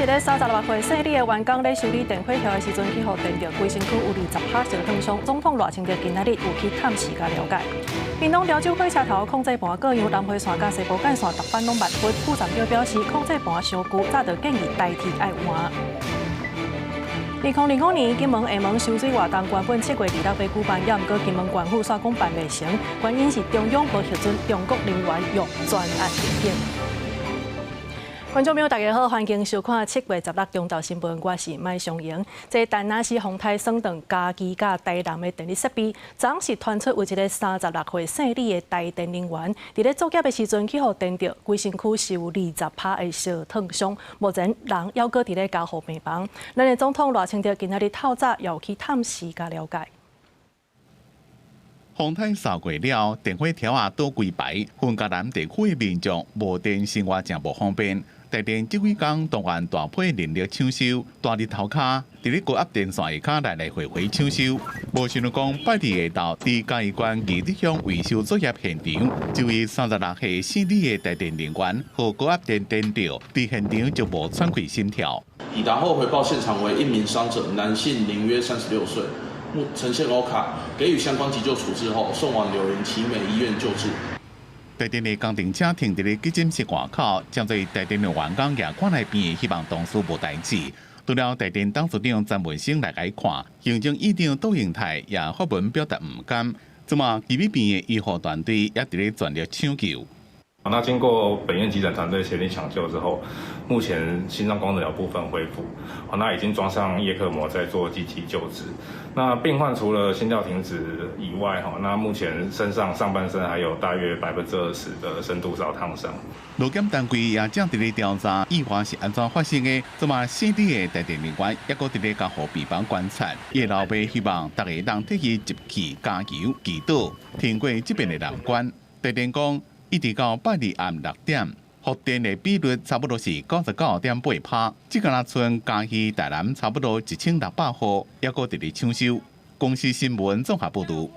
一个36歲姓李的員工咧修理電火條的時陣，去予電著，規身軀有20趴燒燙傷。總統賴清德今仔日有去探視佮了解。屏東潮州火車頭控制盤故障，南迴線佮西部幹線逐班攏慢分。副站長表示，控制盤傷舊，早就建議台鐵愛換。2025年金門廈門修水活動原本7月26欲舉辦，猶毋過金門縣府煞講辦袂成，原因是中央無核准中國人員用專案入境。觀眾朋友，大家好，歡迎收看7月16中晝新聞，我是麥尚瑩。這田納西風颱損斷嘉義佮台南的電力設備，昨昏是傳出有一個36歲姓李的台電人員，佇咧作業的時陣去予電著，規身軀是有20趴的燒燙傷，目前人猶閣佇咧加護病房。咱的總統賴清德今仔日透早有去探視佮了解。風颱掃過了，電火柱仔倒規排，雲嘉南地區的民眾無電生活誠無方便。台電這幾工動員大批人力搶修，大日頭跤，佇咧高壓電線下跤來來回回搶修。無想到講拜二下晝，佇嘉義縣義德鄉維修作業現場，這位36歲姓李的台電人員，予高壓電電著，佇現場就無喘氣心跳。抵達後回報現場為一名傷者，男性，年約36歲，目呈現歐卡，給予相關急救處置後，送往柳營奇美醫院救治。台電的工程車停佇咧急診室外口，針對台電的員工也看來病，希望同事無代誌。除了台電董事長曾文生來共看，行政院長杜英台也發文表達毋甘。這馬奇美病院的醫護團隊也佇咧全力搶救。那經過本院急診團隊協力搶救之後，目前心臟功能有部分恢復，那已經裝上葉克膜在做積極救治。那病患除了心跳停止以外，哈，那目前身上上半身還有大約20%的深度燒燙傷。勞檢單位也正佇咧調查意外是按怎發生的。這馬姓李的台電人員猶閣佇咧加護病房觀察。伊老爸希望大家通替伊集氣加油祈禱，挺過這遍的難關。台電講，一直到拜二暗6點，復電的比率差不多是99.8趴。這敢若賰嘉義、台南差不多1600戶，猶閣佇咧搶修。公視新聞綜合報導。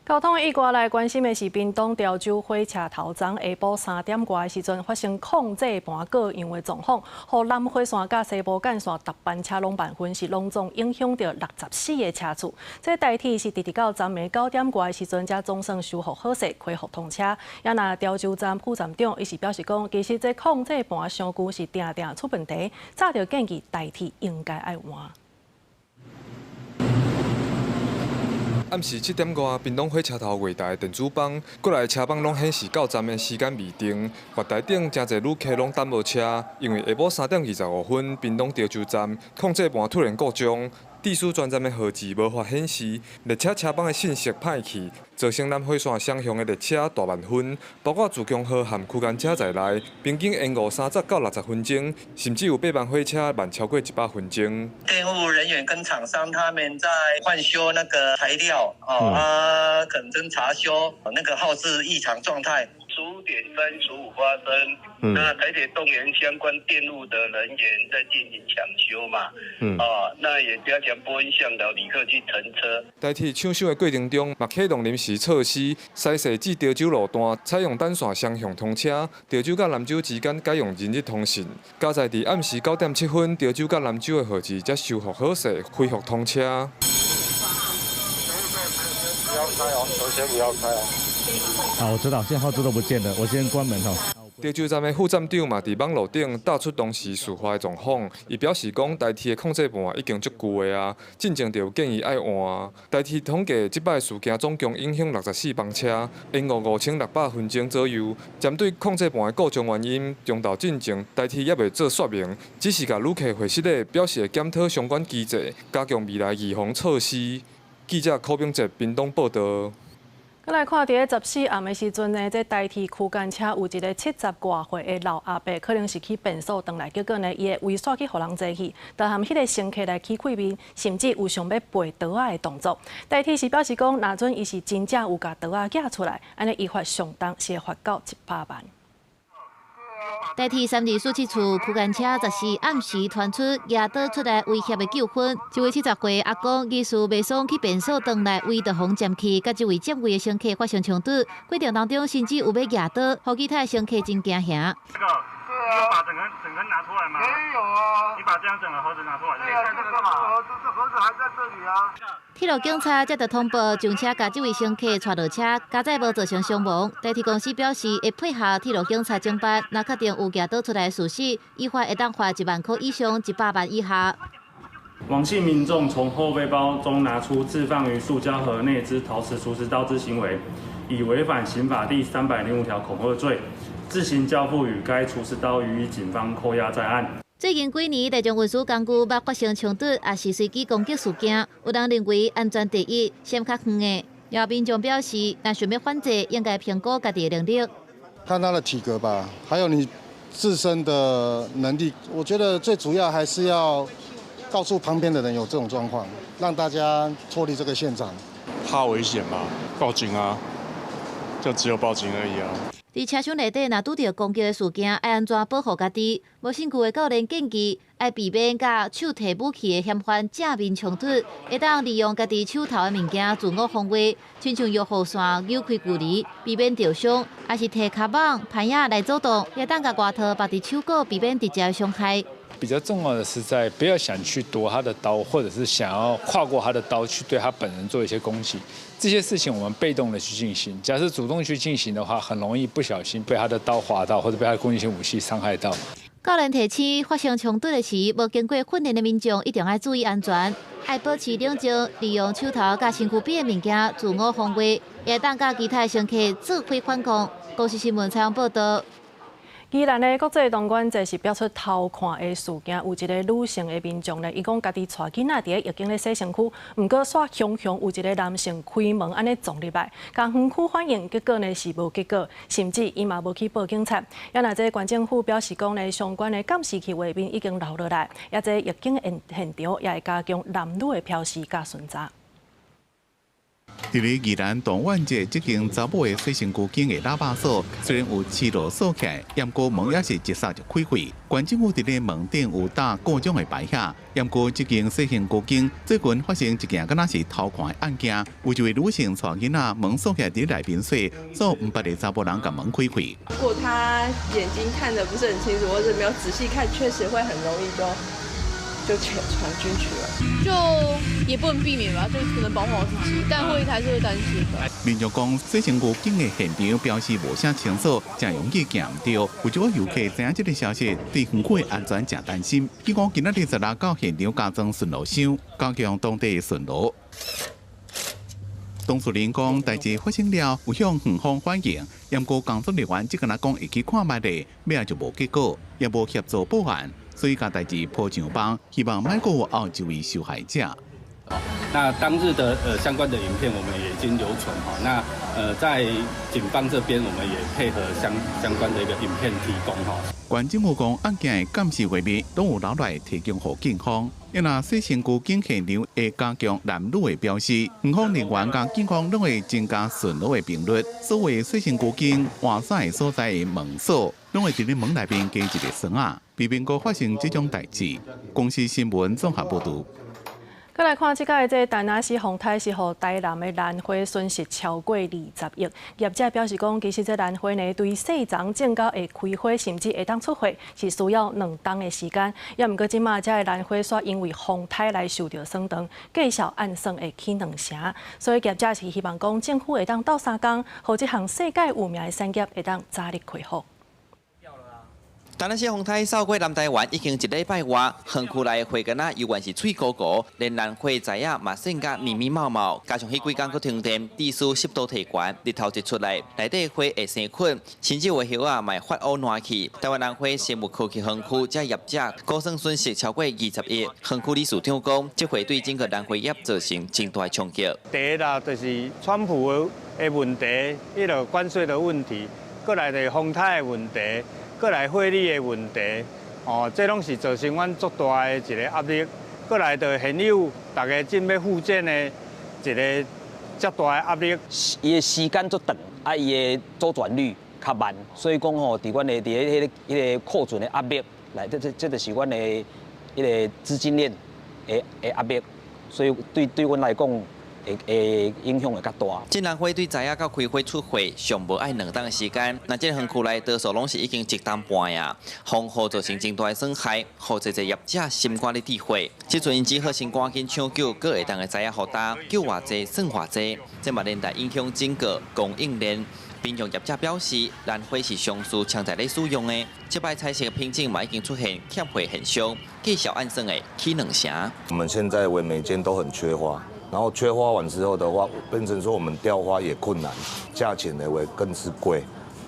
交通意外來關心的是，屏東潮州火車頭昨下晡3點外的時陣發生控制盤故障的狀況，予南迴線佮西部幹線逐班車攏慢分，是攏總影響著64個車次。這台鐵是直直到昨暝9點外的時陣，才總算修復好勢，恢復通車。也若潮州站副站長伊是表示講，其實這控制盤傷舊是定定出問題，早就建議台鐵應該愛換。暗時7點外，屏東火車頭月台電子枋，國內車枋攏顯示到站的時間未定。月台頂誠濟旅客攏等無車，因為下晡3點25分，屏東潮州站控制盤突然故障，致使全站的號誌無法顯示，列車車枋的信息歹去，造成南迴線雙向的列車大慢分，包括自強號和區間車在內，平均延誤30到60分鐘，甚至有八班火車慢超過100分鐘。電務人員跟廠商他們在換修那個材料，哦，啊，可能查修那個號誌異常狀態。15點35發生，那台鐵動員相關電路的人員在進行搶修嘛，啊，那也加強播音向導旅客去乘車。台鐵搶修的過程中，嘛啟動臨時措施，西勢至潮州路段採用單線雙向通車，潮州佮南州之間改用人日通信。佳哉佇暗時9點7分，潮州佮南州的號誌才修復好勢，恢復通車。不要開哦，首先不要開哦。好，我知道，現在號誌都不見了，我先關門吼。潮州站的副站長嘛，佇網路頂貼出當時事發的狀況，伊表示講，台鐵的控制盤已經足舊的啊，進前就有建議愛換。台鐵統計，這擺事件總共影響64班車，延誤5600分鐘左右。針對控制盤的故障原因，中晝進前台鐵猶未做說明，只是共旅客回釋咧，表示會檢討相關機制，加強未來預防措施。記者柯炳哲屏東報導。閣來看，佇咧14暗的時陣呢，這台鐵區間車有一個70外歲的老阿伯，可能是去便所轉來，結果呢，伊的位煞去予人坐去，就含彼個乘客來起氣面，甚至有想欲拔刀仔的動作。台鐵是表示講，若準伊是真正有共刀仔舉出來，按呢依法相當是會罰到100萬。台鐵3247處區間車14暗時傳出舉刀出來威脅的糾紛，這位70歲阿公疑似袂爽去便所轉來，位就予人佔去，佮這位佔位的乘客發生衝突，過程當中甚至有欲舉刀，予其他乘客真驚嚇。啊。你有把整個整個拿出來嗎？沒有啊。你把這樣整個盒子拿出來。對啊，這個盒子，這盒子還在這裡啊。鐵路警察接到通報，上車共這位乘客帶落車，加載無造成傷亡。台鐵公司表示會配合鐵路警察偵辦，若確定有攑刀出來的事實，依法會當罰1萬塊以上100萬以下。王姓民眾從後背包中拿出置放於塑膠盒內之陶瓷廚師刀之行為，已違反刑法第305條恐嚇罪，自行交付與該廚師刀予以警方扣押在案。最近幾年，大眾運輸工具捌發生衝突，抑是隨機攻擊事件，有人認為安全第一，閃較遠的。有民眾表示，若想欲反制，應該評估家己的能力。看他的體格吧，還有你自身的能力。我覺得最主要還是要告訴旁邊的人有這種狀況，讓大家脫離這個現場。怕危險嗎？報警啊！就只有報警而已啊。佇車廂內底，若拄著攻擊的事件，愛按怎保護家己？無身軀的教練建議，愛避免共手提武器的嫌犯正面衝突，會當利用家己手頭的物件自我防衛，親像搖雨傘扭開距離，避免著傷，抑是提跤蠓、攀仔來阻擋，會當共外套縛佇手股，避免直接傷害。比較重要的是，在不要想去奪他的刀，或者是想要跨過他的刀去對他本人做一些攻擊，這些事情我們被動的去進行。假設主動去進行的話，很容易不小心被他的刀劃到，或者被他的攻擊性武器傷害到。教練提醒，發生衝突的時，無經過訓練的民眾一定愛注意安全，愛保持冷靜，利用手頭佮身軀邊的物件自我防衛，也會當佮其他乘客做伙反抗。公視新聞採訪報道。宜蘭的國際動玩節是飆出偷看的事件，有一个女性的民眾呢，伊講家己帶囡仔佇咧役警咧洗身軀，毋過煞雄雄有一个男性開門按呢撞入來，共園區反映，結果呢是無結果，甚至伊嘛無去報警察。也若這縣政府表示講呢，相關的監視器畫面已經留落來，也這役警現現場也會加強男女的標示佮巡查。佇咧宜蘭動玩節這間查某的洗身軀間的喇叭鎖，雖然有磁路鎖起來，毋過門也是一閂就開開。縣政府佇咧門頂有打故障的牌遐，毋過這間洗身軀間最近發生一件敢若是偷看的案件，有一位女性帶囡仔門鎖起來佇內面洗，煞毋捌的查某人共門開開。如果他眼睛看得不是很清楚，或者沒有仔細看，確實會很容易就闖進去了，就也不能避免吧，就可能保護好自己，但會還是會擔心。民眾講，洗身軀間的現場標示無啥清楚，誠容易行毋著。有一個遊客知影這个消息，對園區的安全誠擔心。結果今仔日十六到現場加裝巡邏箱，加強當地巡邏。董事長講，代誌發生了，有向園方反映，毋過工作人員只敢若講會去看覓咧，尾仔就無結果，也無協助報案。所以共代誌鋪上網，希望莫閣有後一位受害者。那當日的相關的影片，我們也已經留存哈。那在警方這邊，我們也配合相關的一個影片提供哈。縣政府講，案件的監視畫面攏有留來提供予警方。若洗身軀間現場會加強男女的標示，園方人員佮警方攏會增加巡邏的頻率。所謂洗身軀間換衫的所在的門鎖，攏會佇咧門內面加一个鎖仔，避免閣發生這種代誌。公視新聞綜合報導。閣來看這擺這田納西風颱是予台南的蘭花損失超過20億。業者表示講，其實這蘭花呢，對細叢種到會開花，甚至會當出貨，是需要2冬的時間。也毋過這馬這个蘭花煞因為風颱來受著損斷，價數按算會起兩成。所以業者是希望講，政府會當鬥相共，予這項世界有名的產業會當早日恢復。田納西風颱掃過南台灣已經一禮拜外，園區內花根仔猶原是翠糊糊，連蘭花栽仔嘛散甲密密茂茂，加上彼幾工閣停電，致使濕度提懸，日頭一出來，內底花會生菌，甚至有葉仔嘛會發烏爛去。台灣蘭花生物科技園區這業者估算損失超過20億。園區理事長講，這會對整個蘭花業造成真大衝擊。第一啦，就是川普的問題，彼个關稅的問題，閣來就是風颱的問題。閣來匯率的問題，哦，這攏是造成阮足大的一个壓力。閣來就現有大家準欲復建的一个遮大的壓力。伊的時間足長，啊，伊的週轉率較慢，所以講吼，佇阮的佇咧彼个庫存的壓力，來，這就是阮的彼个資金鏈的壓力，所以對阮來講，會影響會較大。這蘭花對知影到開花出貨，上無愛2冬的時間。那這個園區內多數攏是已經一冬半啊，風雨造成真大的損害，予濟濟業者心肝咧滴血。這陣𪜶只好先趕緊搶救，閣會當的知影予擔，救偌濟算偌濟，這嘛連帶影響整個供應鏈。民眾業者表示，蘭花是上需常在咧使用的，這擺採色品種嘛已經出現欠貨現象，計數按算會起2成。我們現在為每間都很缺花，然後缺花完之後的話，變成說我們調花也困難，價錢呢會更是貴，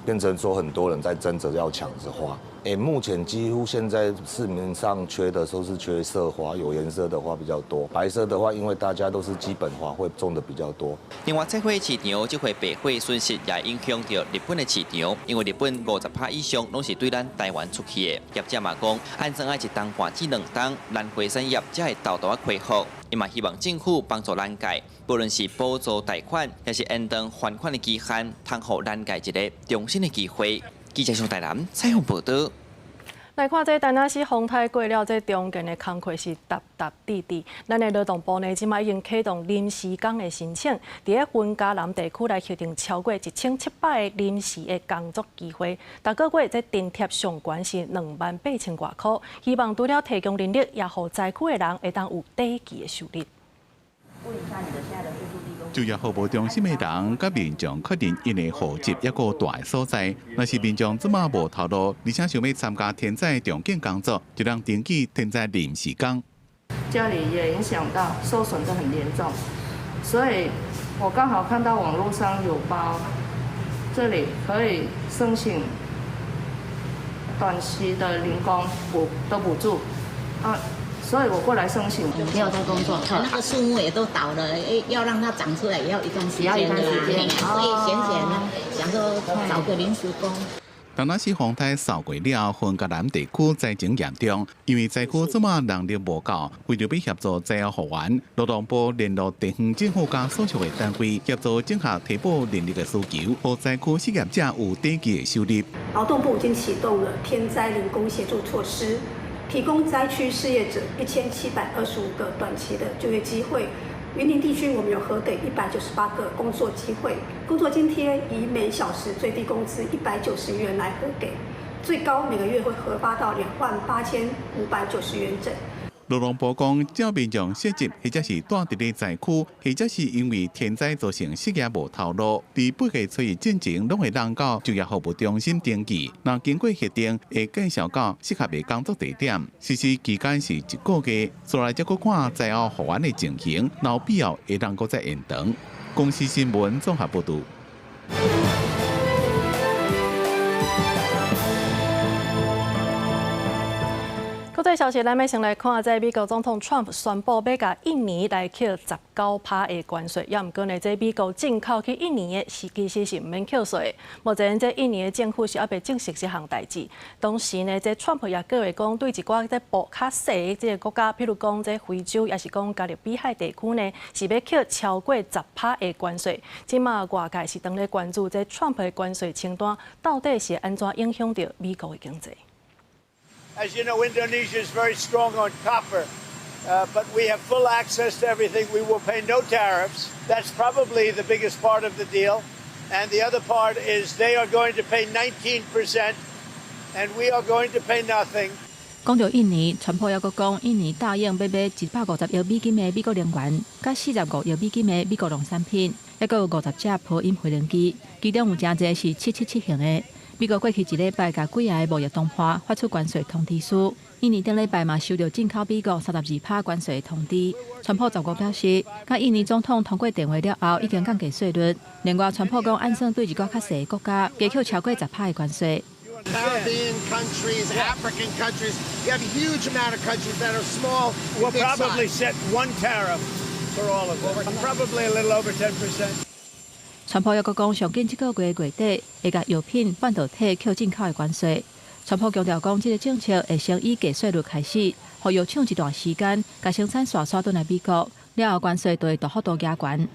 變成說很多人在爭着要搶着花。目前幾乎現在市面上缺的都是缺色花，有顏色的花比較多。白色的話，因為大家都是基本花，會種的比較多。另外，這花市場這回白火損失也影響著日本的市場，因為日本50%以上攏是對咱台灣出去的。業者嘛講，按算愛1冬半至2冬，蘭花產業才會沓沓仔恢復。伊嘛希望政府幫助蘭界，無論是補助貸款，抑是延長還款的期限，通予蘭界一个重新的機會。記者上台南採訪報導。來看這台南市風颱過了，這重建的工課是沓沓滴滴。咱的勞動部呢，這擺已經啟動臨時工的申請，佇咧雲嘉南地區來核定超過1700个臨時的工作機會。逐個月這津貼上懸是28,000外箍，希望除了提供人力，也予災區的人會當有短期的收入。就業服務中心的人佮民眾確認𪜶的戶籍抑閣住的所在，若是民眾這馬無頭路，而且想欲參加天災重建工作，就通登記天災臨時工。家裡也影響到，受損得很嚴重，所以我剛好看到網絡上有報，這裡可以申請短期的零工補的補助啊。所以我過來申請。沒有在工作，那個樹木也都倒了，要讓它長出來也要一段時間的，所以閒閒想說找個臨時工。台南市風颱掃過了，雲嘉南地區災情嚴重，因為災區這馬人力無夠，為著欲協助災後復原，勞動部聯絡地方政府佮所屬的單位，協助整合提補人力的需求，予災區失業者有短期的收入。勞動部已經啟動了天災零工協助措施。提供災區失業者1725個短期的就業機會。雲林地區我們有核給198個工作機會，工作津貼以每小時最低工資190元來核給，最高每個月會核發到28,590元整。勞動部講，只要民眾失業，或者是住佇咧災區，或者是因為天災造成失業無頭路，佇8月初一進前，攏會當到就業服務中心登記。若經過核定，會介紹到適合的工作地點。實施期間是一個月，紲來才閣看災後復原的情形，若有必要會當閣再延長。公視新聞綜合報導。國際消息，咱欲先來看，這美國總統川普宣布欲共印尼來課19%的關稅，也毋過呢，這美國進口去印尼的是其實是毋免課稅的。目前這印尼的政府是猶未證實這項代誌。同時呢，這川普也計劃講，對一寡這步較細的這個國家，譬如講這非洲，抑是講加勒比海地區呢，是欲課超過十趴的關稅。這馬外界是當咧關注這川普的關稅清單到底是按怎影響著美國的經濟。 As you know, Indonesia is very strong on copper, but we have full access to everything. We will pay no tariffs. That's probably the biggest part of the deal. And the other part is they are going to pay 19%, and we are going to pay nothing. 講著印尼，川普猶閣講，印尼答應欲買150億美金的美國能源，佮45億美金的美國農產品，猶閣有50架波音飛行機，其中有誠濟是777型的。美國過去一禮拜共幾个貿易談判發出關稅通知書，印尼頂禮拜嘛收著進口美國32%關稅的通知。川普15表示，佮印尼總統通過電話了後，已經降低稅率。另外，川普講按算對一寡較細的國家加課超過十趴的關稅。 Caribbean countries, African countries, you have a huge amount of countries that are small. We'll probably set one tariff for all of them, probably a little over 10%. 川普猶閣講，上緊這個月月底會共藥品、半導體扣進口的關稅。川普強調講，這个政策會先以低稅率開始，予藥廠一段時間，共生產線徙轉來美國，了後關稅就會大幅度加懸。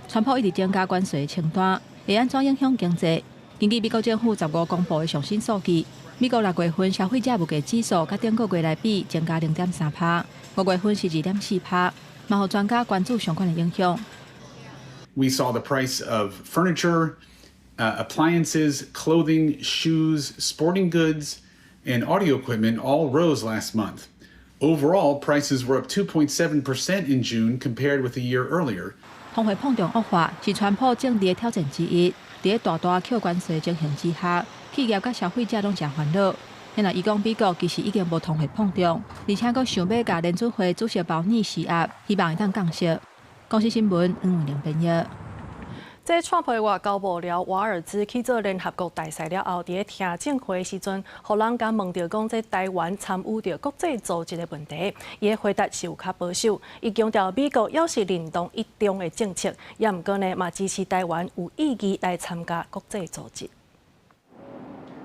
川普一直增加關稅的清單，會按怎影響經濟？根據美國政府15公布的上新數據，美國6月份消費者物價指數佮頂個月來比增加0.3%，5月份是2.4%，嘛予專家關注相關的影響。We saw the price of furniture, appliances, clothing, shoes, sporting goods, and audio equipment all rose last month. Overall, prices were up 2.7% in June compared with a year earlier. 通貨膨脹惡化是川普政治的挑戰之一。佇大大扣關稅情形之下，企業佮消費者攏誠煩惱。現在伊講美國其實已經無通貨膨脹，而且閣想欲共聯準會主席鮑爾施壓，希望會當降息。公視新聞黃文玲編譯。這川普外交幕僚瓦爾茲去做聯合國大使了後，佇咧聽證會時陣，予人共問著講這台灣參與著國際組織的問題，伊的回答是有較保守。伊強調美國猶是認同一中的政策，也毋過呢嘛支持台灣有意義來參加國際組織。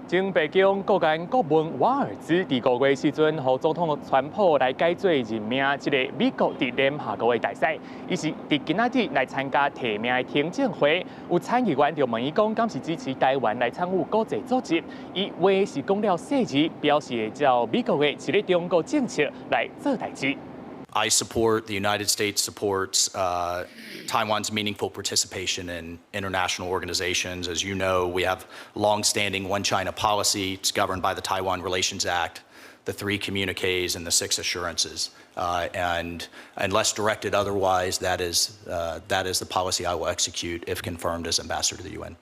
前白宮國安顧問瓦爾茲佇5月時陣，予總統川普來改做任命這个美國佇聯合國的大使。伊是佇今仔日來參加提名的聽證會，有參議員就問伊講，敢是支持台灣來參與國際組織？伊話是講了細膩，表示會照美國的一个中國政策來做代誌。 I support, the United States supports Taiwan's meaningful participation in international organizations. As you know, we have long-standing One China policy. It's governed by the Taiwan Relations Act, the three communiques, and the six assurances. And unless directed otherwise, that is the policy I will execute if confirmed as ambassador to the UN.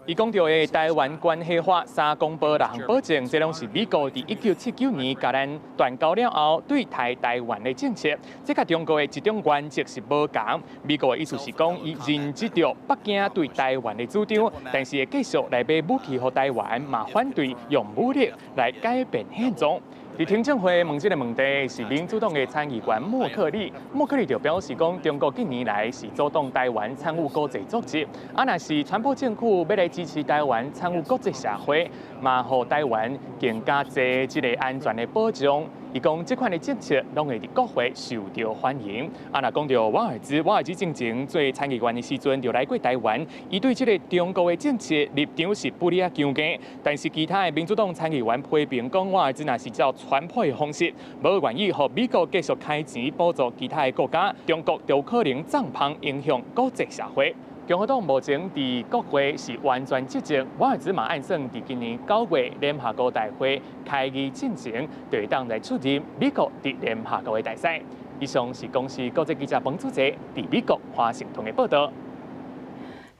伊講著的台灣關係法三公報六項保證，這攏是美國佇1979年共咱斷交了後對待台灣的政策。這佮中國的一中原則是無仝。美國的意思是講，伊認知著北京對台灣的主張，但是會繼續來賣武器予台灣，嘛反對用武力來改變現狀。佇聽證會問這个問題是民主黨的參議員莫克利，莫克利就表示講，中國近年來是阻擋台灣參與國際組織，啊，若是川普政府欲來支持台灣參與國際社會，嘛予台灣更加濟這个安全的保障。伊講這款的政策攏會佇國會受著歡迎。啊，若講著瓦爾茲，瓦爾茲進前做參議員的時陣就來過台灣，伊對這个中國的政策立場是不哩仔強硬，但是其他的民主黨參議員批評講，瓦爾茲若是照川普的方式，無願意予美國繼續開錢補助其他的國家，中國就可能放蜂影響國際社會。共和黨目前佇國會是完全執政，瓦爾茲嘛按算佇今年9月聯合國大會開議進前，就會當來出任美國佇聯合國的大使。以上是公視國際記者彭祖哲佇美國華盛頓的報導。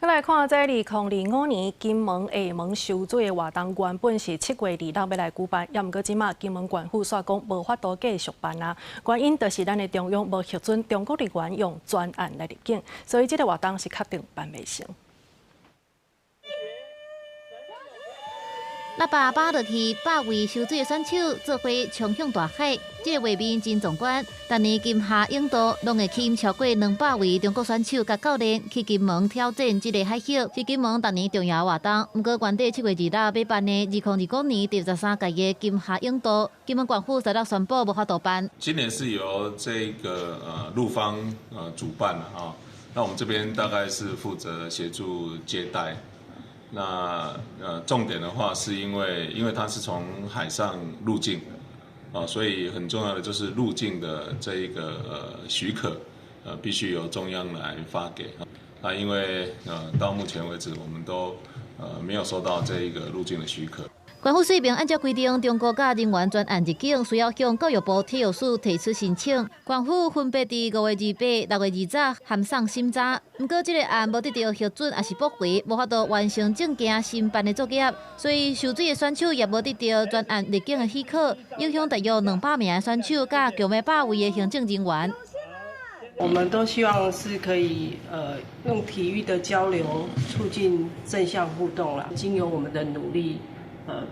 閣來看這2025年金門、廈門泅水的活動，原本是7月26欲來舉辦，也毋過這馬金門縣府煞講無法度繼續辦啊。原因就是咱的中央無核准中國人員用專案來入境，所以這个活動是確定辦袂成。喇叭扒落去，百位泅水的選手做伙衝向大海。這个畫面真壯觀。逐年金廈泳渡攏會吸引超過200位中國選手佮教練去金門挑戰這个海域，是金門逐年重要活動。毋過原底7月26欲辦的2025年第13屆的金廈泳渡，金門縣府昨日宣布無法度辦。今年是由這个陸方主辦啊，那我們這邊大概是負責協助接待。那重點的話，是因為它是從海上入境，啊，所以很重要的就是入境的這一個許可，必須由中央來發給。那因為到目前為止，我們都沒有收到這一個入境的許可。縣府說明，按照規定，中國佮人員專案入境需要向教育部體育署提出申請。縣府分別佇5月28、6月20函送審查，毋過這个案無得著核准，抑是駁回，無法度完成證件申辦的作業，所以泅水的選手也無得著專案入境的許可，影響大約200名的選手佮共100位的行政人員。我們都希望是可以用體育的交流促進正向互動啦，經由我們的努力，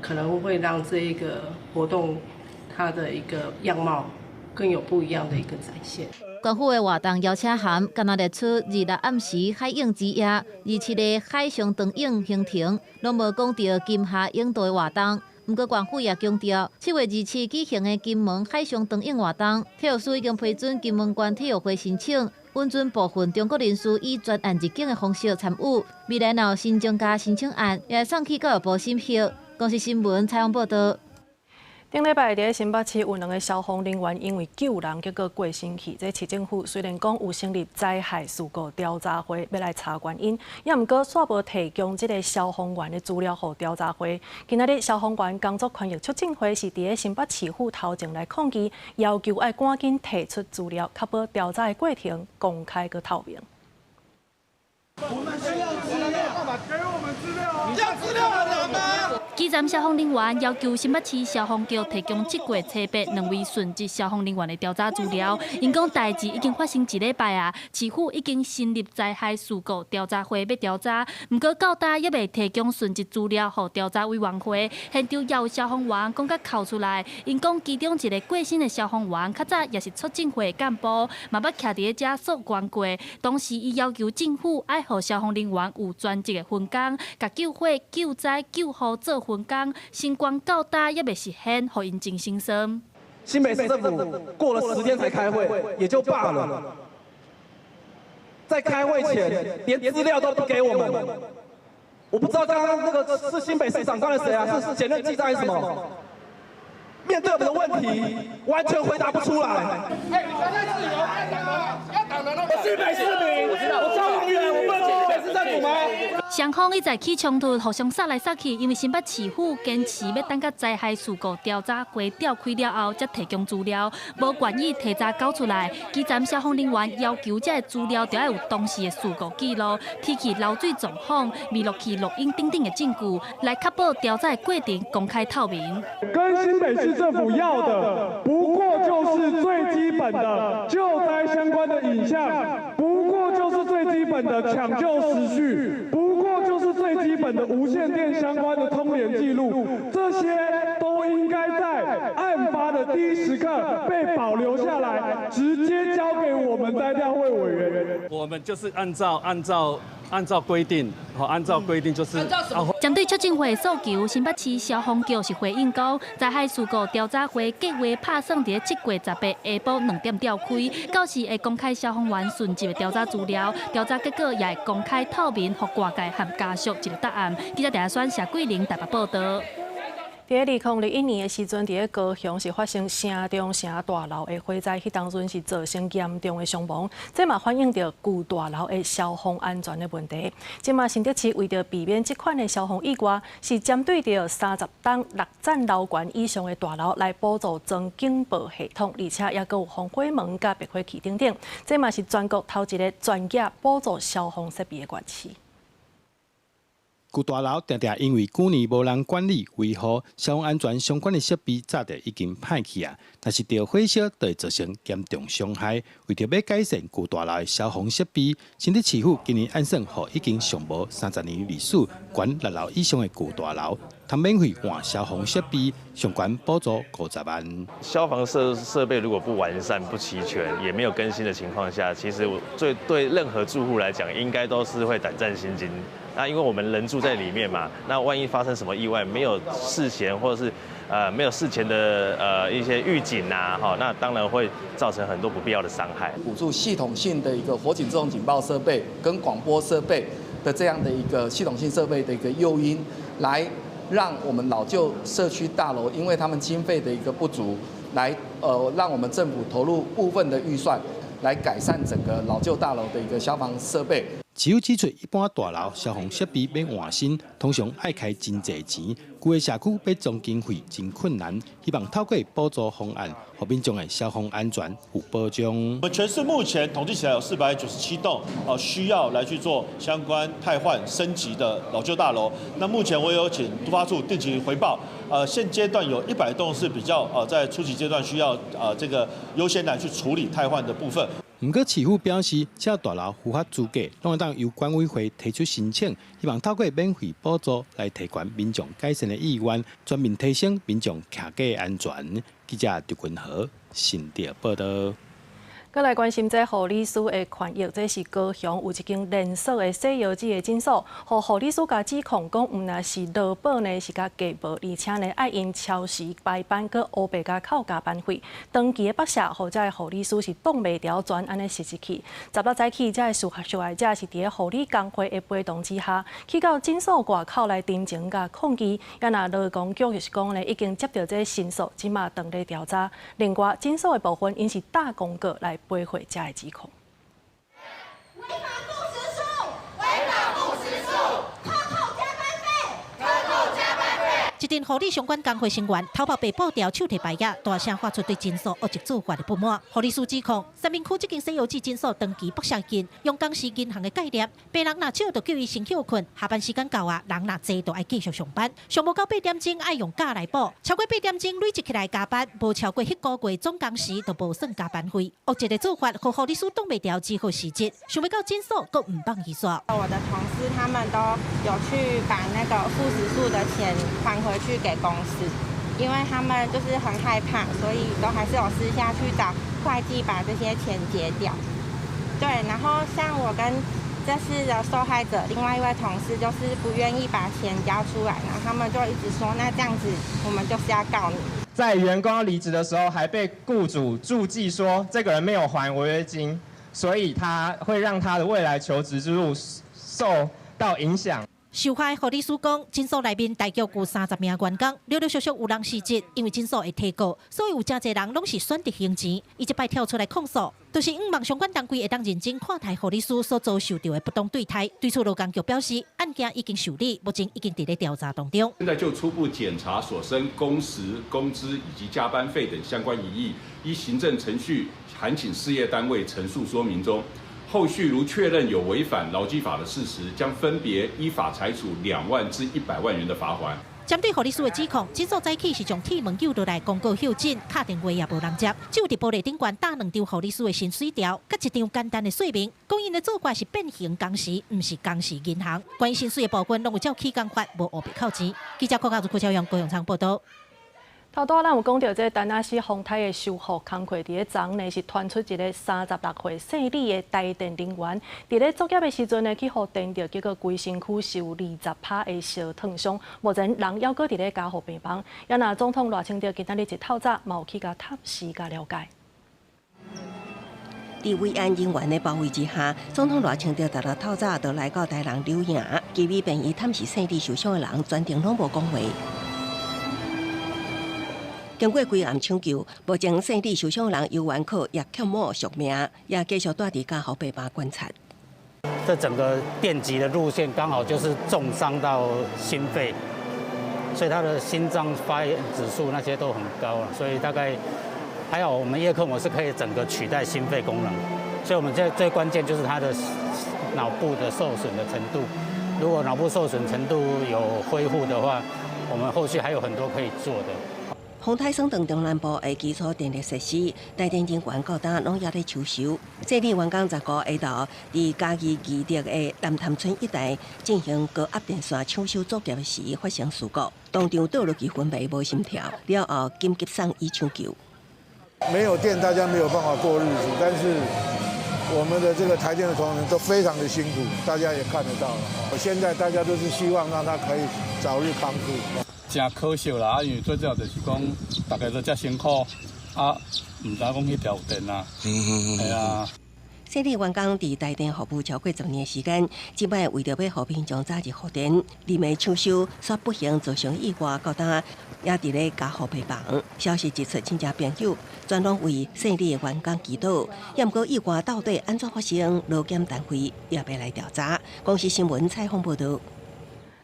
可能會讓這一個活動它的一個樣貌更有不一樣的一個展現。縣府的活動邀請函，敢若列出26暗時海泳之夜、27个海上長泳行程，攏無講著金廈泳渡的活動。毋過縣府也強調，7月27舉行的金門海上長泳活動，體育署已經批准金門縣體育會申請，允准部分中國人士以專案入境的方式參與。未來若有新增加申請案，也會送去教育部審核。公視新聞採訪報導。頂禮拜佇新北市有兩个消防人員因為救人結果過身去，這市政府雖然講有成立災害事故調查會欲來查原因，也毋過煞無提供這个消防員的資料予調查會。今仔日消防員工作權益促進會是佇新北市府頭前來抗議，要求愛趕緊提出資料，確保調查的過程公開閣透明。我們需要資料，給我們資料，要資料很難嗎？基層消防人員要求新北市消防局提供7月初八兩位殉職消防人員的調查資料。𪜶講代誌已經發生一禮拜啊，市府已經成立災害事故調查會欲調查，毋過到今猶未提供殉職資料予調查委員會。現場也有消防員講甲哭出來，𪜶講其中一个過身的消防員較早也是促進會幹部，嘛捌徛佇咧遮訴願過。當時伊要求政府愛予消防人員有專職的分工，共救火、救災、救護做分工，新冠到今猶未實現，予𪜶真心酸。新北市政府過了10天才開會，也就罷了。在開會前，連資料都不給我們。我不知道剛剛那個是新北市長官的誰啊？是簡任記還是什麼？面對我們的問題，完全回答不出來。我新北市民，我消防員，我不能新北市政府嗎？雙方一再起衝突，互相殺來殺去，因為新北市府堅持欲等到災害事故調查會召開了後，才提供資料，無願意提早交出來。基層消防人員要求這个資料著愛有當時的事故記錄、天氣漏水狀況、未錄去錄音等等的證據，來確保調查的過程公開透明。跟新北市政府要的，不過就是最基本的救災相關的影像，不過就是最基本的搶救時序，不過就是最基本的無線電相關的通聯記錄，這些都應該在案發的第一時刻被保留下來，直接交給我們災調會委員。我們就是按照規定，好，按照規定就是。針對促進會訴求，新北市消防局是回應講，災害事故調查會計劃拍算佇7月18下晡2點召開，到時會公開消防員殉職的調查資料，調查結果也會公開透明，予外界和家屬一个答案。記者鄭選謝桂玲台北報導。佇2021年的時陣，佇咧高雄是發生城中城大樓的火災，彼當陣是造成嚴重的傷亡。這嘛反映著舊大樓的消防安全的問題。這馬新竹市為著避免這款的消防意外，是針對著30棟6層樓懸以上的大樓來補助裝警報系統，而且猶閣有防火門佮滅火器等等。這嘛是全國頭一个專業補助消防設備的縣市。舊大樓定定因為久年無人管理維護，消防安全相關的設備早就已經歹去啊！若是著火燒，就會造成嚴重傷害。為著欲改善舊大樓的消防設備，新竹市府今年按算予已經上無30年歷史、懸6樓以上的舊大樓，通免費換消防設備，上懸補助50萬。消防設備如果不完善、不齊全，也沒有更新的情況下，其實最對任何住戶來講，應該都是會膽戰心驚。那因為我們人住在裡面嘛，那萬一發生什麼意外，沒有事先或者是沒有事前的一些預警啊，哈，那當然會造成很多不必要的傷害。補助系統性的一個火警自動警報設備跟廣播設備的這樣的一個系統性設備的一個誘因，來讓我們老舊社區大樓，因為他們經費的一個不足，來讓我們政府投入部分的預算，來改善整個老舊大樓的一個消防設備。市府指出，一般大樓消防設備欲換新，通常愛開真濟錢，舊的社區欲裝經費真困難。希望透過補助方案，予民眾的消防安全有保障。我們全市目前統計起來有497棟，需要來去做相關汰換升級的老舊大樓。那目前我有請都發處定期回報，現階段有100棟是比較在初級階段需要這個優先來去處理汰換的部分。毋過市府表示，只要大樓符合資格，攏會當由管委會提出申請，希望透過免費補助來提懸民眾改善的意願，全面提升民眾徛家安全。記者劉君和新竹報導。閣來關心這護理師的權益，這是高雄有一間連鎖的洗腰子的診所，予護理師共指控講，毋但是勞保呢是共計無，而且呢愛𪜶超時排班，閣烏白共扣加班費，長期的剝削，予這个護理師是擋袂牢，全按呢辭職去。16早起，這个受害者是佇咧護理工會的陪同之下，去到診所外口來陳情佮抗議。啊若勞工局就是講呢，已經接著這个申訴，這馬正咧調查。另外，診所的部分，𪜶是打公告來駁回這个指控。違法不實數，違法不實數，克扣加班費，克扣加班費。一陣護理相關工會成員頭目白布條手提牌仔，大聲發出對診所惡質做法的不滿。護理師指控，三民區這間洗腰子診所長期剝削𪜶，用工時銀行的概念，病人若少就叫伊先歇睏，下班時間到啊，人若濟就愛繼續上班。上無夠8點鐘愛用假來補，超過八點鐘累積起來加班，無超過彼個月總工時就無算加班費。惡質的做法，予護理師擋袂牢，只好辭職。想欲到診所，閣毋放伊煞。我的同事他們都有去把那個副時數的錢還回去給公司，因為他們就是很害怕，所以都還是有私下去找會計把這些錢結掉。對，然後像我跟這次的受害者另外一位同事，就是不願意把錢交出來，然後他們就一直說，那這樣子我們就是要告你。在員工離職的時候，還被僱主註記說這個人沒有還違約金，所以他會讓他的未來求職之路受到影響。受害護理師講，診所內面大約有30名員工，陸陸續續有人辭職，因為診所會提告，所以有誠濟人攏是選擇還錢。伊這擺跳出來控訴，就是向望相關單位會當認真看待護理師所遭受著的不當對待。對此，勞工局表示，案件已經受理，目前已經佇咧調查當中。現在就初步檢查所申工時、工資以及加班費等相關疑義，依行政程序函請事業單位陳述說明中。後續如確認有違反勞基法的事實，將分別依法裁處2萬至100萬元的罰鍰。針對護理師的指控，診所早起是將鐵門救落來公告休診，敲電話也無人接，只有佇玻璃頂懸貼兩張護理師的薪水條，佮一張簡單的說明，講𪜶的做法是變形工時，毋是工時銀行。關於薪水的部分，攏有照起工法，無烏白扣錢。記者郭家如、郭朝陽、高永昌報導。頭拄仔咱有講著，這田納西風颱的修復工課佇咧昨呢是傳出一个36歲姓李的台電人員，佇咧作業的時陣呢去予電著，結果規身軀受20趴的燒燙傷，目前人猶閣佇咧加護病房。啊若總統賴清德今仔日一透早嘛有去共探視佮了解。佇維安人員的包圍之下，總統賴清德逐日透早就來到台南柳營，其尾便醫探視姓李受傷的人，全程攏無講話。經過規暗搶救，目前姓李受傷人尤元可也欠某續命，也繼續蹛佇加護病房觀察。這整個電擊的路線剛好就是重傷到心肺，所以他的心臟發炎指數那些都很高，所以大概還好，我們葉克膜是可以整個取代心肺功能，所以我們現在最關鍵就是他的腦部的受損的程度，如果腦部受損程度有恢復的話，我們後續還有很多可以做的。風颱損斷中南部的基礎電力設施，台電人員到今攏猶咧搶修。這裡員工15下晝佇嘉義義德的南潭村一帶進行高壓電線搶修作業時發生事故，當場倒落去昏迷無心跳，了後緊急送醫搶救。沒有電，大家沒有辦法過日子，但是我們的這個台電的同仁都非常的辛苦，大家也看得到了。現在大家都是希望讓他可以早日康復。真可惜啦，因為最主要就是講，大家都遮辛苦，啊，毋知影講彼條有電啊，係啊。姓李員工佇台電服務超過10年時間，這擺為著欲予民眾早日復電，臨時搶修，煞不幸造成意外，到今也佇咧加護病房。消息一出，親戚朋友全攏為姓李的員工祈禱。也毋過意外到底按怎發生，勞檢單位也欲來調查。公視新聞採訪報導。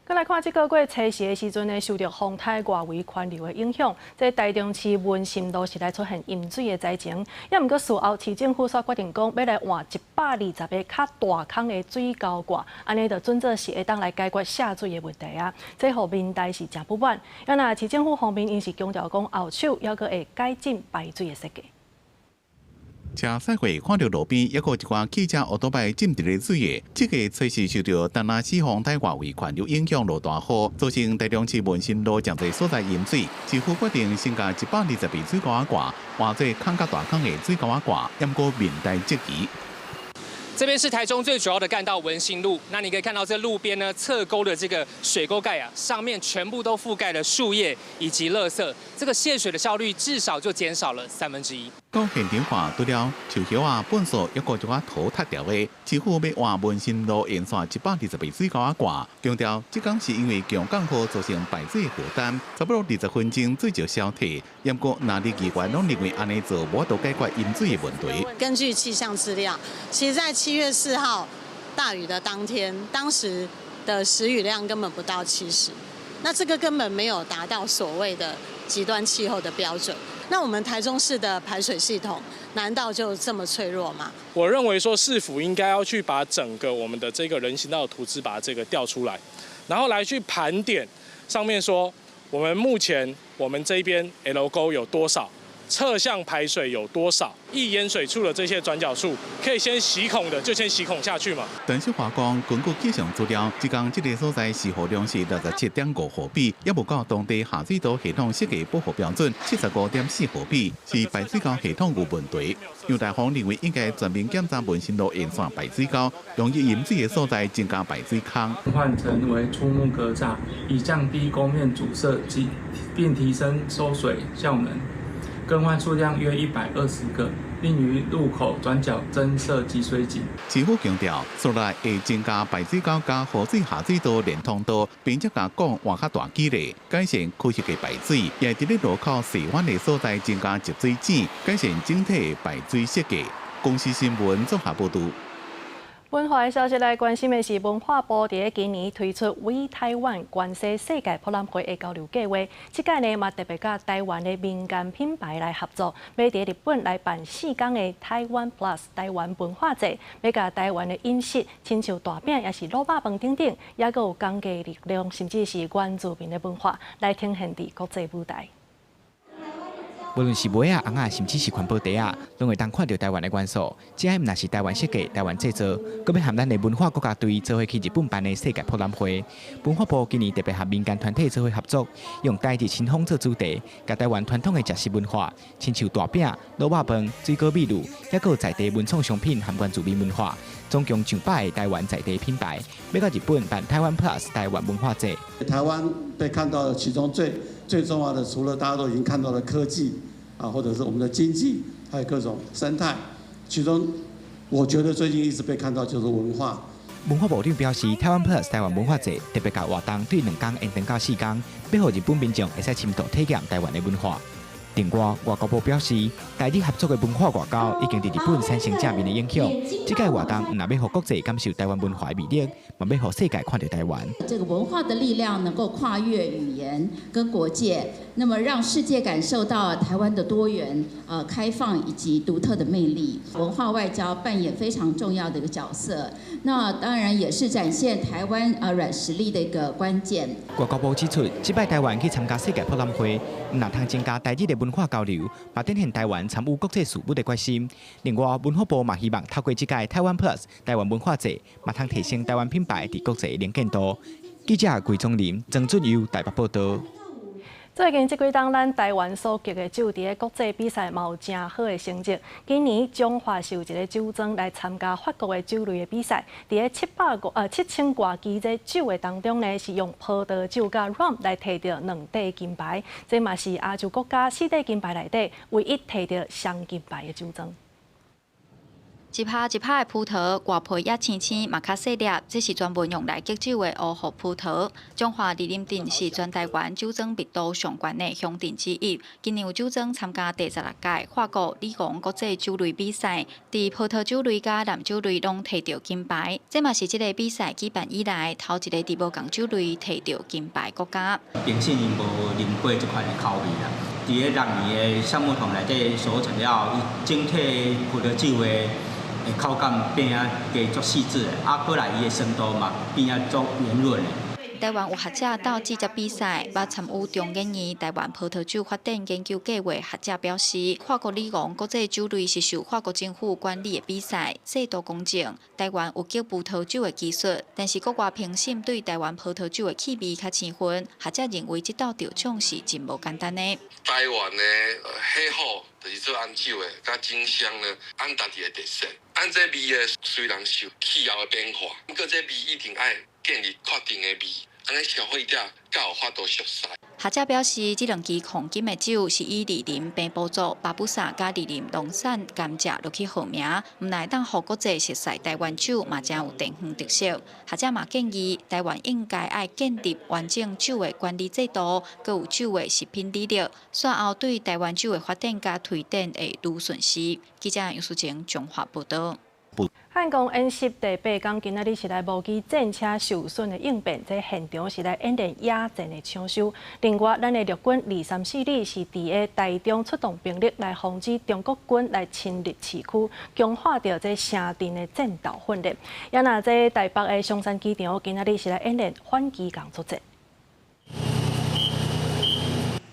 閣來看，這個月初四的時陣呢，受著風颱外圍環流的影響，這台中市文心路是來出現淹水的災情。也毋過事後市政府煞決定講，欲來換120個較大孔的水喉蓋，按呢就準做是會當來解決瀉水的問題啊。這予民代是誠不滿。啊若市政府方面，𪜶是強調講後手猶閣會改進排水的設計。車駛過看著路邊，抑閣有一寡汽車、歐多擺浸佇咧水的，這个隨時受著丹那四風台外圍環流影響落大雨，造成台中市文心路誠濟所在淹水。市府決定先共120爿水溝仔蓋，換做空較大空的水溝仔蓋，毋過面對質疑。這邊是台中最主要的幹道文心路，那你可以看到這路邊呢側溝的這個水溝蓋啊，上面全部都覆蓋了樹葉以及垃圾，這個泄水的效率至少就減少了1/3。到現場看，除了樹葉啊、糞掃，抑閣一寡塗塌掉的，市府欲換文心路沿線120爿水溝仔蓋，強調這工是因為強降雨造成排水負擔，差不多20分鐘水就消退。毋過，若立議員攏認為按呢做無法度解決淹水的問題。根據氣象資料，其實在7月4號大雨的當天，當時的時雨量根本不到70，那這個根本沒有達到所謂的極端氣候的標準。那我們台中市的排水系統難道就這麼脆弱嗎？我認為說，市府應該要去把整個我們的這個人行道的圖紙把這個調出來，然後來去盤點上面說，我們目前我們這邊 L 溝有多少，側向排水有多少，易淹水處的這些轉角處，可以先洗孔的就先洗孔下去嘛。陳秀華講，根據氣象資料，這工這个所在時雨量是67.5毫米，猶無到當地下水道系統設計保護標準75.4毫米，是排水溝系統有問題。楊大宏認為應該全面檢查文心路沿線排水溝，容易淹水的所在增加排水孔。換成為粗木格柵，以降低溝面阻塞及並提升收水效能。更換數量約120個，另於路口轉角增設集水井。市府強調，將來會增加排水溝佮雨水下水道連通道，並且共管換較大幾個，改善區域的排水，也佇咧路口細彎的所在增加集水井，改善整體的排水設計。公視新聞綜合報導。文化的消息來關心的是，文化部佇今年推出 We 台灣關西世界博覽會的交流計劃。這屆呢嘛特別佮台灣的民間品牌來合作，欲佇日本來辦4工的台灣 Plus 台灣文化節，欲共台灣的飲食，親像大餅，抑是滷肉飯等等，抑閣有工藝力量，甚至是原住民的文化，來呈現佇國際舞台。無論是糜仔、尪仔，甚至是環保袋仔，攏會當看著台灣的元素。這毋但是台灣設計、台灣製造，閣欲和咱的文化國家隊做伙去日本辦的世界博覽會。文化部今年特別和民間團體做伙合作，用台日親風做主題，共台灣傳統的食食文化，親像大餅、滷肉飯、水果米露，抑閣有在地文創商品和原住民文化，總共上百个台灣在地品牌，欲到日本辦台灣 Plus 台灣文化節。台灣被看到的其中最最重要的，除了大家都已經看到的科技啊，或者是我們的經濟，還有各種生態，其中我覺得最近一直被看到就是文化。文化部長表示，台灣 Plus 台灣文化節特別共活動對2工延長到4工，欲予日本民眾會使深度體驗台灣的文化。另外，外交部表示，台日合作的文化外交已經佇日本產生正面的影響。這屆活動毋但欲予國際感受台灣文化的魅力，嘛欲予世界看著台灣。這個文化的力量能夠跨越語言跟國界，那麼讓世界感受到台灣的多元、開放以及獨特的魅力。文化外交扮演非常重要的一個角色，那當然也是展現台灣軟實力的一個關鍵。外交部指出，這擺台灣去參加世界博覽會，毋但通增加台日的文化交流，嘛展現台灣參與國際事務的決心。另外，文化部嘛希望透過這屆台灣 Plus 台灣文化節，嘛通提升台灣品牌佇國際的能見度。記者桂宗林、曾俊佑台北報導。最近這幾冬，咱台灣所結的酒佇國際比賽嘛有誠好的成績。今年彰化是有一个酒莊來參加法國的酒類的比賽，佇咧7000外支這酒的當中呢，是用葡萄酒佮 rum 來提著兩塊金牌，這嘛是亞洲國家四塊金牌內底唯一提著雙金牌的酒莊。一拍一拍的葡萄，外皮也青青，嘛較細粒，這是專門用來結酒的烏木葡萄。彰化二林鎮是全台灣酒莊密度上懸的鄉鎮之一。今年有酒莊參加第16屆法國里昂國際酒類比賽，佇葡萄酒類佮藍酒類攏提著金牌。這嘛是這个比賽舉辦以來頭一个佇無仝酒類提著金牌國家。平時𪜶無啉過這款的口味啦。佇咧六年的橡木桶內底熟成了後，伊整體葡萄酒的口感變啊加足細緻的，啊，過來伊的酸度嘛變啊足圓潤的。台灣有學者鬥記者比賽，捌參與中研院台灣葡萄酒發展研究計劃學者表示，法國里昂國際酒類是受法國政府管理的比賽，制度公正。台灣有結葡萄酒的技術，但是國外評審對台灣葡萄酒的氣味較生分。學者認為這道得獎是真無簡單的。台灣的火候就是做紅酒的，佮酒香呢，按家己的特色。按這味的雖然受氣候的變化，毋過這味一定愛建立確定的味，按呢消費者才有法度熟悉。學者表示，這兩支控金的酒是以二林平埔族巴布薩佮二林農產甘蔗落去號名，毋但會當予國際熟悉台灣酒嘛，誠有地方特色。學者嘛建議，台灣應該愛建立完整酒的管理制度，閣有酒的食品履歷，煞後對台灣酒的發展佮推展會愈順勢。記者楊淑晴綜合報導。漢光演習第八工，今仔日是來模擬戰車受損的應變，這現場是來演練野戰的搶修。另外，咱的陸軍二三四旅是佇咧台中出動兵力來防止中國軍來侵入市區，強化著這城鎮的戰鬥訓練。也若這台北的松山機場，今仔日是來演練反機共作戰。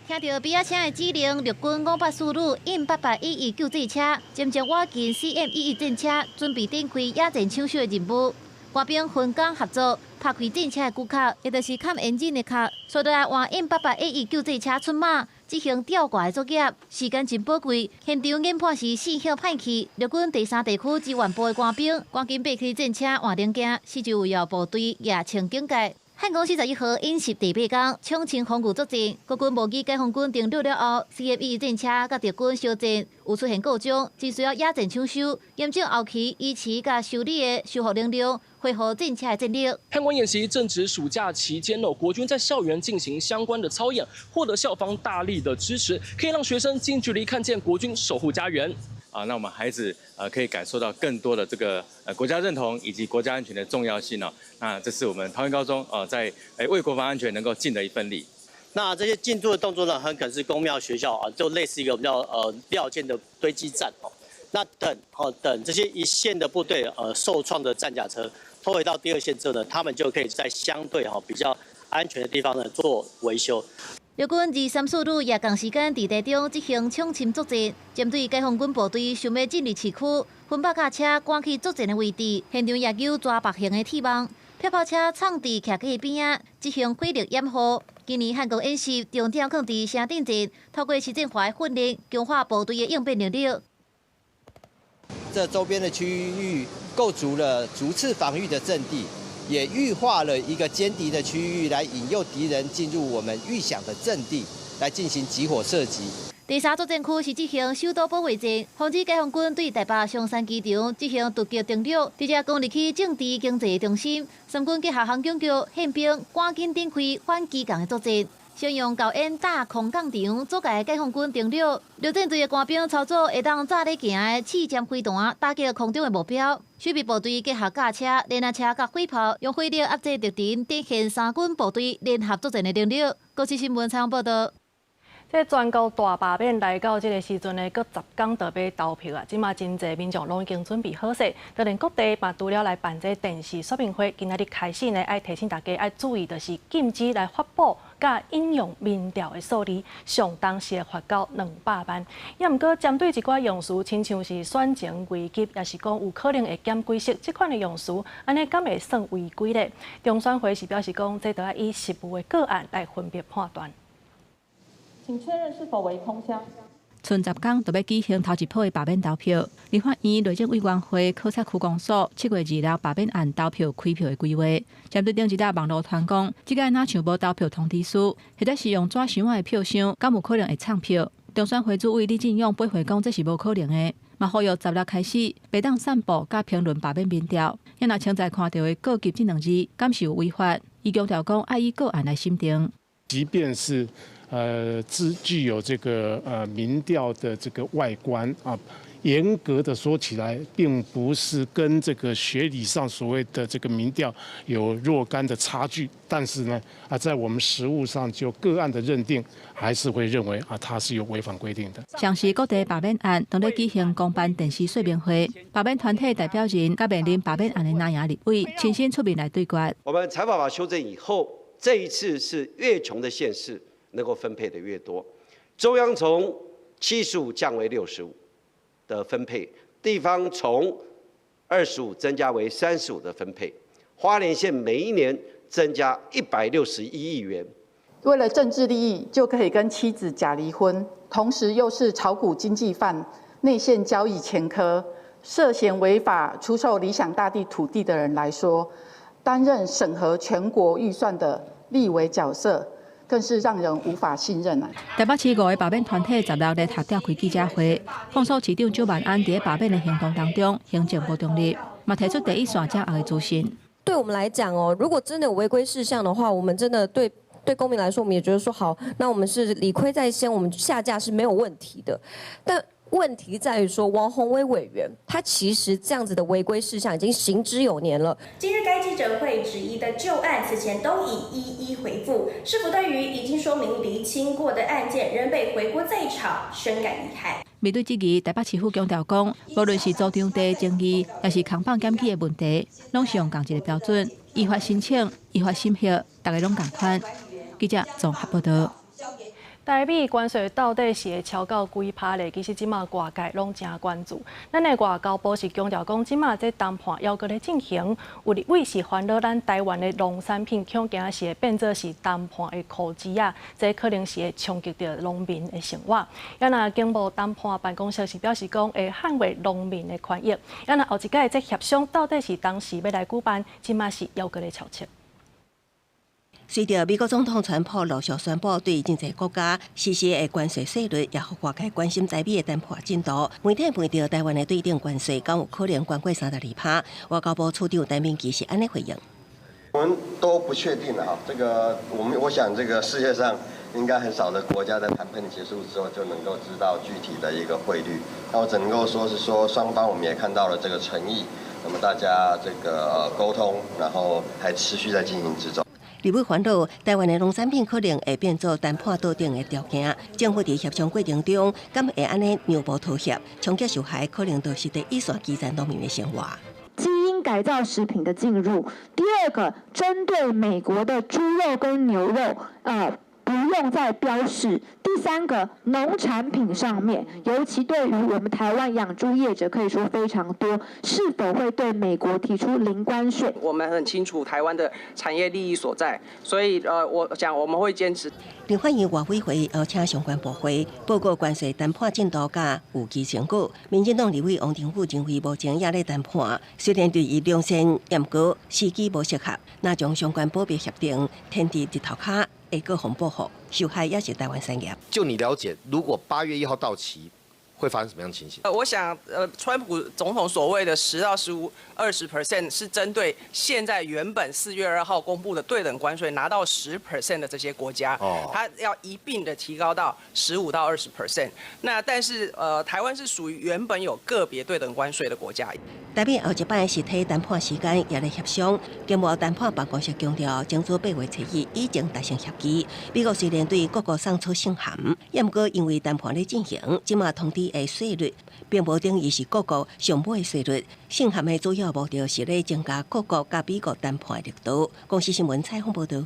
聽著比仔車的指令，陸軍584旅M881救濟車，前將我近 CM11戰車，準備展開野戰搶修的任務。官兵分工合作，拍開戰車的機殼，也就是冚引擎的殼，紲落來換 M881救濟車出馬，執行吊掛的作業，時間真寶貴。現場研判是四響歹去，陸軍第三地區支援部的官兵趕緊爬開戰車換零件，四周圍部隊夜穿警戒。漢光41號演習第八工，搶清防禦作戰，國軍無機解放軍登陸了後，CM-11戰車佮敵軍相戰，有出現故障，真需要野戰搶修，驗證後期維持佮修理的修復能力，恢復戰車的戰力。漢光演習正值暑假期間哦，國軍在校園進行相關的操演，獲得校方大力的支持，可以讓學生近距離看見國軍守護家園。啊，那我們孩子可以感受到更多的這個國家認同以及國家安全的重要性哦。那這是我們桃園高中啊，在為國防安全能夠盡的一份力。那這些進駐的動作呢，很可能是宮廟學校啊，就類似一個我們叫料件的堆積站哦。那等哦等這些一線的部隊受創的戰甲車拖回到第二線之後呢，他們就可以在相對哈比較安全的地方呢做維修。陸軍234旅也仝時間佇台中執行搶侵作戰，針對解放軍部隊想欲進入市區，分百架車趕去作戰的位置，現場也有抓白型的鐵網，迫炮車藏佇徛架邊仔，執行火力掩護。今年漢光演習重點放佇城鎮戰，透過實戰化訓練，強化部隊的應變能力。這周邊的區域構築了逐次防禦的陣地。也預化了一個殲敵的區域，來引誘敵人進入我們預想的陣地，來進行集火射擊。第三作戰區是執行首都保衛戰，防止解放軍對台北松山機場執行突擊登陸，直接攻入去政治經濟中心。三軍結合航警局憲兵，趕緊展開反機共的作戰。先用教演大空降場阻礙解放軍登陸，陸戰隊的官兵操作會當炸咧行的刺針飛彈，打擊空中的目標。守備部隊結合甲車、連弩車佮火炮，用火力壓制敵人，展現三軍部隊聯合作戰的能力。國視新聞採訪報導。這全國大罷免來到這个時陣呢，閣10工就欲投票啊！這馬真濟民眾攏已經準備好勢，就連各地嘛除了來辦這電視說明會，今仔日開始呢，愛提醒大家愛注意，就是禁止來發布佮引用民調的數字，上當時會罰到200萬。也毋過針對一寡用詞，親像是選情危急，抑是講有可能會減幾席，這款的用詞，按呢敢會算違規咧？中選會是表示講，這著愛以實務的個案來分別判斷。請確認是否為空箱。賰10工就欲舉行頭一波的罷免投票。立法院內政委員會考察區公所7月26罷免案投票開票的規劃，針對頂一搭網路傳講，這个若像無投票通知書，或者是用紙箱仔的票箱，敢有可能會藏票？中選會主委李進勇回講，這是無可能的。嘛呼籲16開始，袂當散布佮評論罷免民調。也若穿在看著的告急這兩字，敢是有違法？伊強調講，愛以個案來審定。即便是具有這個民調的這個外觀啊，嚴格的說起來，並不是跟這個學理上所謂的這個民調有若干的差距，但是呢啊，在我們實務上就個案的認定，還是會認為啊，它是有違反規定的。上是各地罷免案當咧舉行公辦電視說明會，罷免團體代表人佮面臨罷免案的藍營立委親身出面來對決。我們採訪法修正以後，這一次是越窮的縣市能夠分配的越多。中央從75降為65的分配，地方從25增加為35的分配。花蓮縣每一年增加161億元。為了政治利益就可以跟妻子假離婚，同時又是炒股經紀犯、內線交易前科、涉嫌違法出售理想大地土地的人來說，擔任審核全國預算的立委角色，更是讓人無法信任啊！台北市五个罷免團體16日合召開記者會，控訴市長蔣萬安佇罷免的行動當中，行政無中立，嘛提出第一線掌握的資訊。對我們來講哦，如果真的有違規事項的話，我們真的對公民來說，我們也覺得說好，那我們是理虧在先，我們下架是沒有問題的。但問題在於說，王鴻薇委員他其實這樣子的違規事項已經行之有年了。今日該記者會質疑的舊案，此前都已一一回覆。是否對於已經說明釐清過的案件，仍被回鍋再炒，深感遺憾。面對質疑，台北市府強調講，無論是租場地爭議，抑是扛棒檢舉的問題，攏是用仝一个標準，依法申請、依法審核，大家攏仝款。記者綜合報道。台美關稅到底是會超到幾趴咧？其實這馬外界攏誠關注。咱的外交部是強調講，這馬這談判猶閣咧進行，有立委是煩惱咱台灣的農產品恐驚是會變做是談判的箍子仔，這可能是會衝擊著農民的生活。啊若經貿談判辦公室是表示講會捍衛農民的權益。啊若後一擺這協商到底是當時欲來舉辦，這馬是猶閣咧悄悄。隨著美國總統川普陸續宣布對真濟國家實施的關稅稅率，也予外界關心台美的談判進度。媒體問著台灣的對等關稅，敢有可能懸過32%？外交部次長陳明騏是按呢回應：我們都不確定啊，這個我想這個世界上應該很少的國家在談判結束之後就能夠知道具體的一個匯率。那我只能夠說是說雙方我們也看到了這個誠意，那麼大家這個溝通，然後還持續在進行之中。立委煩惱，台灣的農產品可能會變做談判桌頂的條件。政府佇協商過程中，敢會按呢讓步妥協，衝擊受害可能就是第一線基層農民的生活。基因改造食品的進入，第二個針對美國的豬肉跟牛肉，不用再標示。第三個，農產品上面，尤其對於我們台灣養豬業者，可以說非常多，是否會對美國提出零關稅？我們很清楚台灣的產業利益所在，所以我想我們會堅持。立法院外委會邀請相關部會報告關稅談判進度佮預期成果。民進黨立委王定宇認為，目前猶咧談判，雖然對伊量線嚴格，時機無適合，若將相關保密協定添佇日頭跤，會閣予保護，受害也是台灣產業。就你了解，如果8月1號到期，會發生什麼樣的情形？我想，川普總統所謂的10到15、20% 是針對現在原本4月2號公布的對等關稅拿到10% 的這些國家，他要一併的提高到15到20%。那但是，台灣是屬於原本有個別對等關稅的國家。台美後一擺實體談判時間也咧協商，經貿談判辦公室強調，爭取8月初一已經達成協議。美國雖然對各國送出信函，也毋過因為談判咧進行，這馬通知的稅率並無等於是各國上尾稅率。信函的主要目的是咧增加各國佮美國談判的力度。公視新聞採訪報導。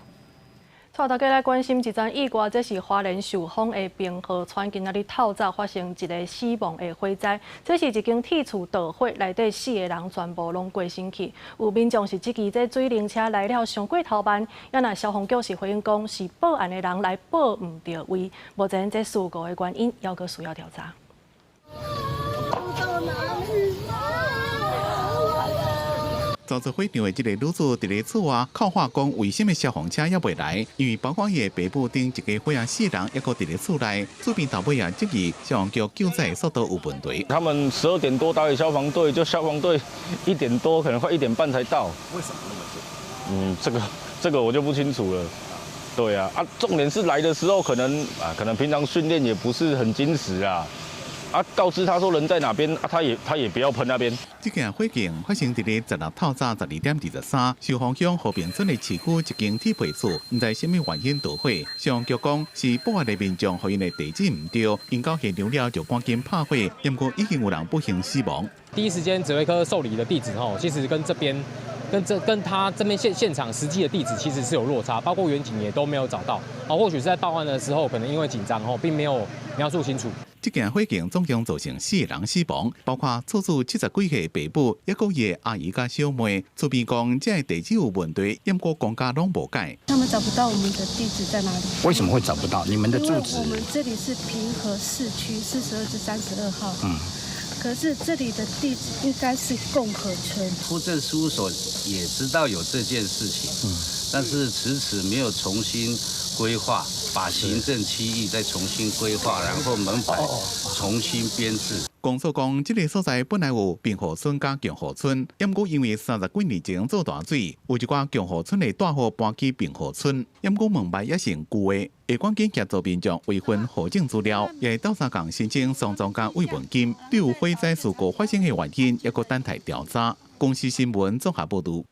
帶大家來關心一樁意外，這是花蓮壽豐的平和村今仔日透早發生一个死亡的火災。這是一間鐵厝著火，內底四个人全部攏過身去。有民眾是質疑這水龍車來了傷過頭慢，啊若消防局是回應講是報案的人來報毋著位。目前這事故的原因猶閣需要調查。到哪裡？遭到火場的這个女子佇咧厝外哭喊講，為啥物消防車猶未來？因為包括伊的爸母等一家伙仔四人，猶閣佇咧厝內。厝邊頭尾也質疑消防局救災的速度有問題。他們12點多打給消防隊，就消防隊1點多，可能快1點半才到。為什麼那麼久？嗯，這個我就不清楚了。對啊，啊，重點是來的時候可能啊，可能平常訓練也不是很精實啊。啊，告知他說人在哪邊，啊，他也不要噴那邊。這件火警發生佇咧16透早12點23，壽豐鄉和平村的市區一間鐵皮厝，毋知啥物原因著火。消防局講是報案的民眾予𪜶的地址毋對，𪜶到現場了就趕緊拍火，毋過已經有人不幸死亡。第一時間指揮科受理的地址吼，其實跟這邊跟他這邊現場實際的地址其實是有落差，包括員警也都沒有找到。啊，或許是在報案的時候，可能因為緊張吼，並沒有描述清楚。這件火警總共造成四个人死亡，包括厝主70幾歲爸母，抑閣伊的阿姨佮小妹。厝邊講，這个地址有問題，毋過公家攏無改。他們找不到我們的地址在哪裡？為什麼會找不到？你們的住址？我們這裡是平和市區42至32號。可是這裡的地址應該是共和村。戶政事務所也知道有這件事情，但是遲遲沒有重新規劃，把行政區域再重新規劃，然後門牌重新編製。公所講，這个所在本來有平和村佮共和村，毋過因為30幾年前做大水，有一寡共和村的大戶搬去平和村，毋過門牌也是舊的。會趕緊協助民眾維分戶政資料，也會鬥相共申請喪葬佮慰問金。對有火災事故發生的原因，猶閣等待調查。公視新聞綜合報導。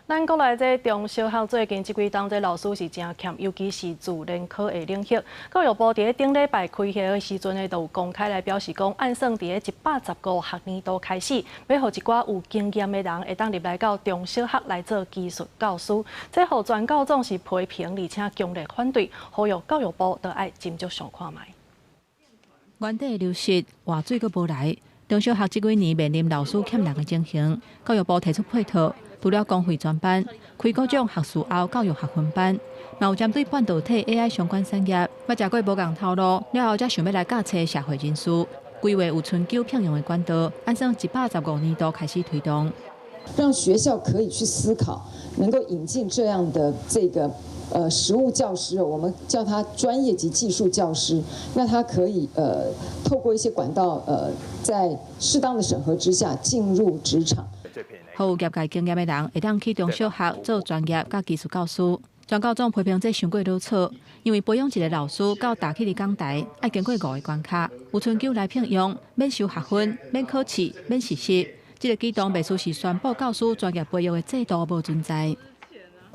咱國內這中小學最近這幾冬，這老師是誠欠，尤其是自然科的領域。教育部佇咧頂禮拜開學的時陣呢，就有公開來表示講，按算佇咧115學年度開始，欲予一寡有經驗的人會當入來到中小學來做技術教師。這予全教總是批評，而且強烈反對，呼籲教育部都愛斟酌想看覓。原底流失，活水閣無來，中小學這幾年面臨老師欠人的情形，教育部提出配套。除了公費專班、開各種學士後教育學分班，嘛有針對半導體 AI 相關產業，捌食過無仝頭路，了後才想欲來教冊社會人士，規劃有春秋聘用的管道，按算115年度開始推動，讓學校可以去思考，能夠引進這樣的這個實務教師，我們叫他專業及技術教師，那他可以透過一些管道在適當的審核之下進入職場。予有業界經驗的人會當去中小學做專業佮技術教師。全教總批評這傷過囉嗦，因為培養一個老師到踏去佇講臺，愛經過五个關卡，有春秋來聘用，免修學分，免考試，免實習。這个舉動袂輸是宣布教師專業培育的制度無存在。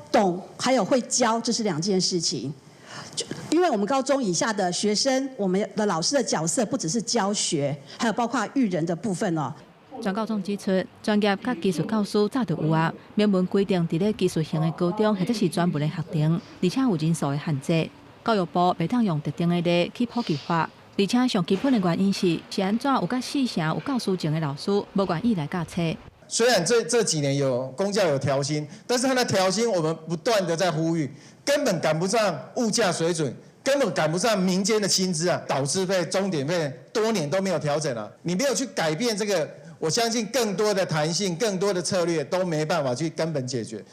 懂還有會教，這是兩件事情。因為我們高中以下的學生，我們的老師的角色不只是教學，還有包括育人的部分哦。全教總指出，專業佮技術教師早就有啊，明文規定佇咧技術型的高中或者是專門的學程，而且有人數的限制。教育部袂當用特定的例去普及化，而且上基本的原因是，是按怎有佮四成有教師證的老師無願意來教冊。雖然這幾年有公教有調薪，但是他的調薪我們不斷的在呼籲，根本趕不上物價水準。根本趕不上民間的薪資啊，導致費、鐘點費多年都沒有調整了。你沒有去改變這個，我相信更多的彈性、更多的策略都沒辦法去根本解決。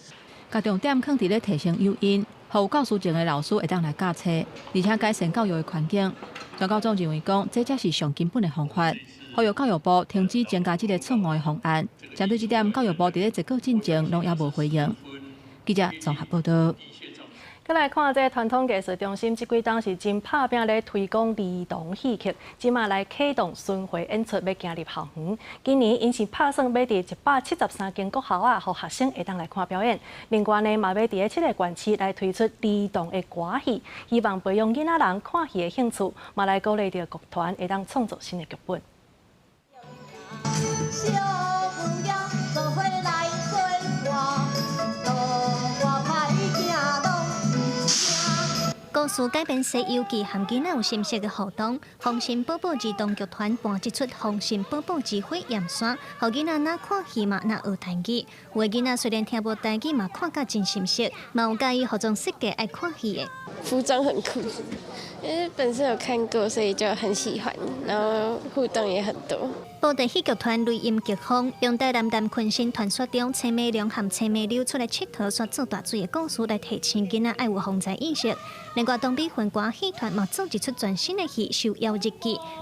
共重點放佇咧提升誘因，予有教師證的老師會當來教冊，而且改善教育的環境。全教總認為講，這才是上根本的方法。呼籲教育部停止增加這個錯誤的方案。針對這點，教育部佇咧一個進前攏猶無回應。記者綜合報導。閣來看這傳統藝術中心，這幾冬是真拍拚咧推廣兒童戲劇，這馬來啟動巡迴演出，欲行入校園。今年𪜶是拍算欲佇173間國校仔，予學生會當來看表演。另外呢，嘛欲佇咧七个縣市來推出兒童的歌戲，希望培養囡仔人看戲的興趣，嘛來鼓勵著劇團會當創作新的劇本。小姑娘做伙來對歌，路外歹行路。故事改編《西遊記》和囡仔有心適的互動，風神寶寶兒童劇團搬這齣《風神寶寶之火焰山》，予囡仔若看戲嘛，若學台語。有的囡仔雖然聽無台語，嘛看甲真心適，嘛有佮意服裝設計愛看戲的。服裝很酷，因為本身有看過，所以就很喜歡，然後互動也很多。布袋戲劇團雷音劇風用台南南鯤鯓傳說中青梅龍和青梅柳出來𨑨迌煞做大水的故事來提醒囡仔愛有防災意識。另外，東美分歌戲團嘛做一齣全新的戲《收妖日記》，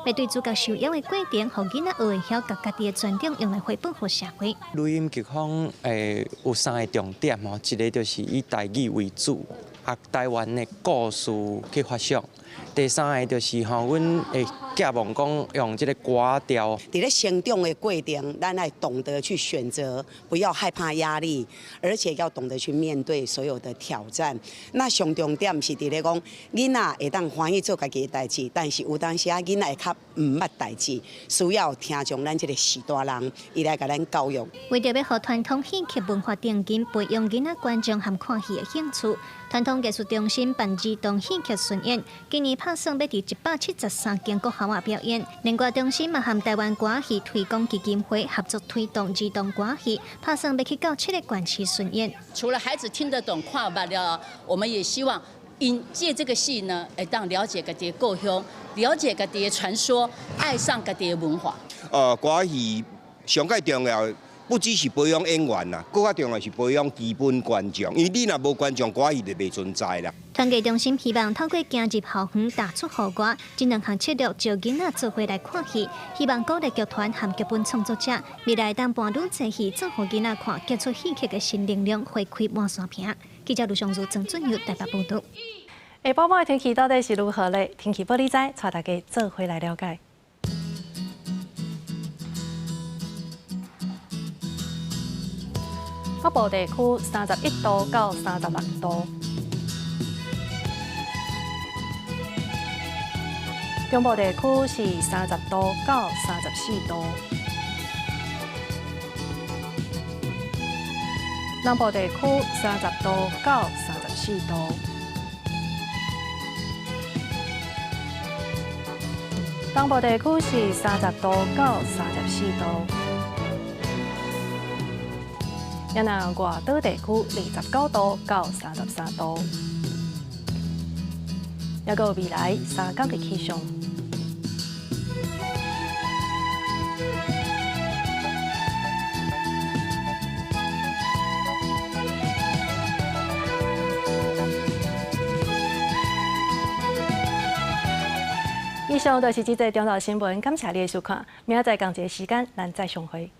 欲對主角收妖的過程，予囡仔學會曉共家己的專長用來回報予社會。雷音劇風有三个重點吼，一个就是以台語為主，啊，台灣的故事去發想。第三个就是吼，阮會寄望講用這个歌仔調。佇咧成長的過程，咱愛懂得去選擇，不要害怕壓力，而且要懂得去面對所有的挑戰。那上重點是佇咧講，囡仔會當歡喜做家己的代誌，但是有當時仔囡仔會較毋捌代誌，需要聽從咱這個序大人，伊來共咱教育。為著欲予傳統戲曲文化定根，培養囡仔觀眾和看戲的興趣，傳統藝術中心辦兒童戲曲巡演，今年拍算欲佇173間國校仔表演。另外，中心嘛和台灣歌仔戲推廣基金會合作推動兒童歌仔戲，拍算欲去到7个縣市巡演。除了孩子聽得懂、看捌了，我們也希望𪜶藉這個戲呢，會當了解家己的故鄉，了解家己的傳說，愛上家己的文化。歌仔戲上蓋重要，不只是培養演員啦，閣較重要是培養基本觀眾，因為你若無觀眾，歌仔戲就袂存在啦。傳藝中心希望透過行入校園踏出戶外，這兩項策略招囡仔做伙來看戲，希望鼓勵劇團和劇本創作者未來當搬愈濟戲做予囡仔看，結出戲曲的新能量，回饋滿山坪。記者盧尚如、曾俊佑台北報導。下晡晡的天氣到底是如何咧？天氣報你知，帶大家做伙來了解。北部地區31度到36度，中部地區是30度到34度，南部地區30度到34度，東部地區是30度到34度。也若外島地區29度到33度，抑閣有未來3工的氣象。以上就是這節中晝新聞，感謝你的收看，明仔載仝一个時間，咱再相會。